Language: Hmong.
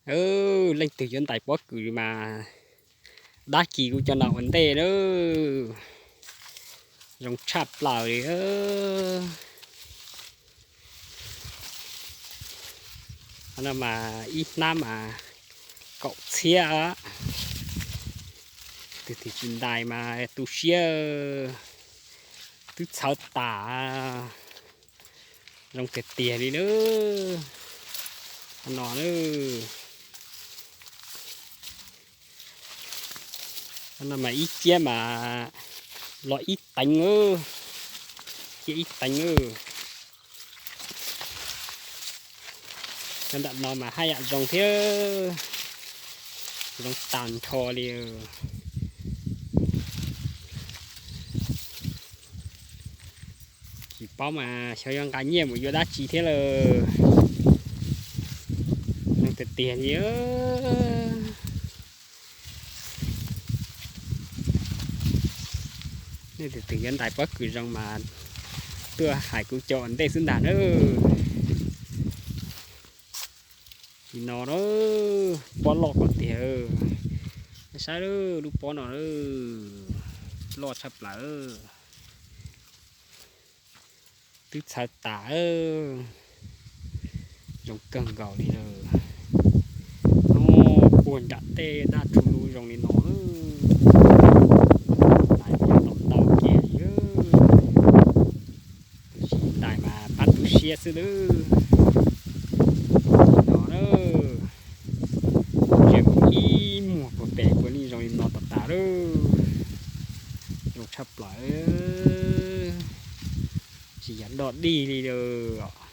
Leej twg yuav ntais pob kws mas dab tsi kuv coj noj ua ntej lawm. Zoo tshaj plaws li. No mas ib hnab mas kaum txhiab. Tus twg tsis ntais mas tu siab, twb txhawv tas. Zoo tiag tiag li na. No na, no mas ib ciab mas los ib teev, ciab ib teev. Cov nram no mas haj yam zoo thiab, zoo tag nrho li. Tsis paub mas xyov yuav nqa nyiaj mus yuav dab tsi thiab lawm. Zoo tiag tiag li. Nej tus twg yuav ntais pob kws zoo mas tuaj hais kuv coj ua ntej xwb ntag na. Li no na, pob loj kawg tiag. Saib lub pob no, loj tshaj plaws. Twb txhawv tas, zoo kawg nkaus li lawm. Puag nram tej dab rhu lu zoo li no, ntais ntau ntau kiag li. Tab sis ntais mas pab tu siab xwb lawm. No, tseem ib muag puag pem puav leej zoo li no tas tas lawm. Zoo tshaj plaws, tsis yog dog dig li lawm.